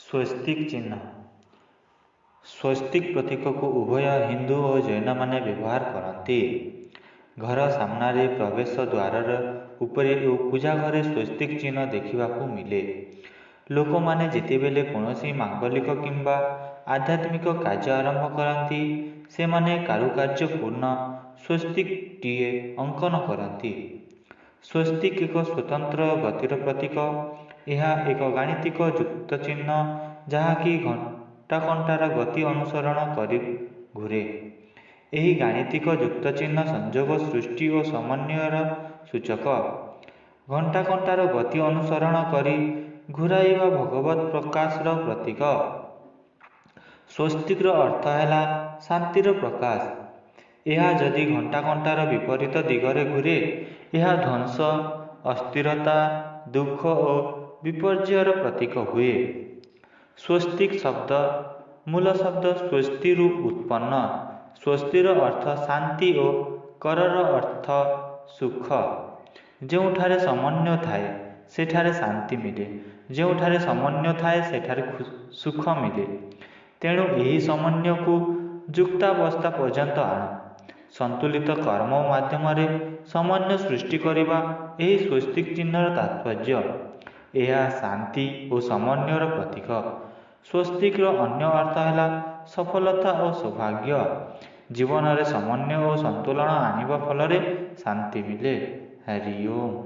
ସ୍ୱସ୍ତିକ ଚିହ୍ନ। ସ୍ୱସ୍ତିକ ପ୍ରତୀକକୁ ଉଭୟ ହିନ୍ଦୁ ଓ ଜୈନମାନେ ବ୍ୟବହାର କରନ୍ତି। ଘର ସାମ୍ନାରେ, ପ୍ରବେଶ ଦ୍ୱାରର ଉପରେ ଓ ପୂଜା ଘରେ ସ୍ୱସ୍ତିକ ଚିହ୍ନ ଦେଖିବାକୁ ମିଳେ। ଲୋକମାନେ ଯେତେବେଳେ କୌଣସି ମାଙ୍ଗଳିକ କିମ୍ବା ଆଧ୍ୟାତ୍ମିକ କାର୍ଯ୍ୟ ଆରମ୍ଭ କରନ୍ତି, ସେମାନେ କାରୁକାର୍ଯ୍ୟପୂର୍ଣ୍ଣ ସ୍ୱସ୍ତିକଟିଏ ଅଙ୍କନ କରନ୍ତି। ସ୍ୱସ୍ତିକ ଏକ ସ୍ୱତନ୍ତ୍ର ଗତିର ପ୍ରତୀକ। ଏହା ଏକ ଗାଣିତିକ ଯୁକ୍ତ ଚିହ୍ନ, ଯାହାକି ଘଣ୍ଟାକଣ୍ଟାର ଗତି ଅନୁସରଣ କରି ଘୂରେ। ଏହି ଗାଣିତିକ ଯୁକ୍ତ ଚିହ୍ନ ସଂଯୋଗ, ସୃଷ୍ଟି ଓ ସମନ୍ୱୟର ସୂଚକ। ଘଣ୍ଟାକଣ୍ଟାର ଗତି ଅନୁସରଣ କରି ଘୂରାଇବା ଭଗବତ ପ୍ରକାଶର ପ୍ରତୀକ। ସ୍ୱସ୍ତିକର ଅର୍ଥ ହେଲା ଶାନ୍ତିର ପ୍ରକାଶ। ଏହା ଯଦି ଘଣ୍ଟାକଣ୍ଟାର ବିପରୀତ ଦିଗରେ ଘୂରେ, ଏହା ଧ୍ୱଂସ, ଅସ୍ଥିରତା, ଦୁଃଖ ଓ ବିପର୍ଯ୍ୟୟର ପ୍ରତୀକ ହୁଏ। ସ୍ୱସ୍ତିକ ଶବ୍ଦ ମୂଳ ଶବ୍ଦ ସ୍ୱସ୍ତିରୁ ଉତ୍ପନ୍ନ। ସ୍ୱସ୍ତିର ଅର୍ଥ ଶାନ୍ତି ଓ କରର ଅର୍ଥ ସୁଖ। ଯେଉଁଠାରେ ସମନ୍ୱୟ ଥାଏ, ସେଠାରେ ଶାନ୍ତି ମିଳେ। ଯେଉଁଠାରେ ସମନ୍ୱୟ ଥାଏ, ସେଠାରେ ସୁଖ ମିଳେ। ତେଣୁ ଏହି ସମନ୍ୱୟକୁ ଯୁକ୍ତାବସ୍ଥା ପର୍ଯ୍ୟନ୍ତ ଆଣ। ସନ୍ତୁଳିତ କର୍ମ ମାଧ୍ୟମରେ ସମନ୍ୱୟ ସୃଷ୍ଟି କରିବା ଏହି ସ୍ୱସ୍ତିକ ଚିହ୍ନର ତାତ୍ପର୍ଯ୍ୟ। ଏହା ଶାନ୍ତି ଓ ସମନ୍ୱୟର ପ୍ରତୀକ। ସ୍ୱସ୍ତିକର ଅନ୍ୟ ଅର୍ଥ ହେଲା ସଫଳତା ଓ ସୌଭାଗ୍ୟ। ଜୀବନରେ ସମନ୍ୱୟ ଓ ସନ୍ତୁଳନ ଆଣିବା ଫଳରେ ଶାନ୍ତି ମିଳେ। ହରି ଓମ୍।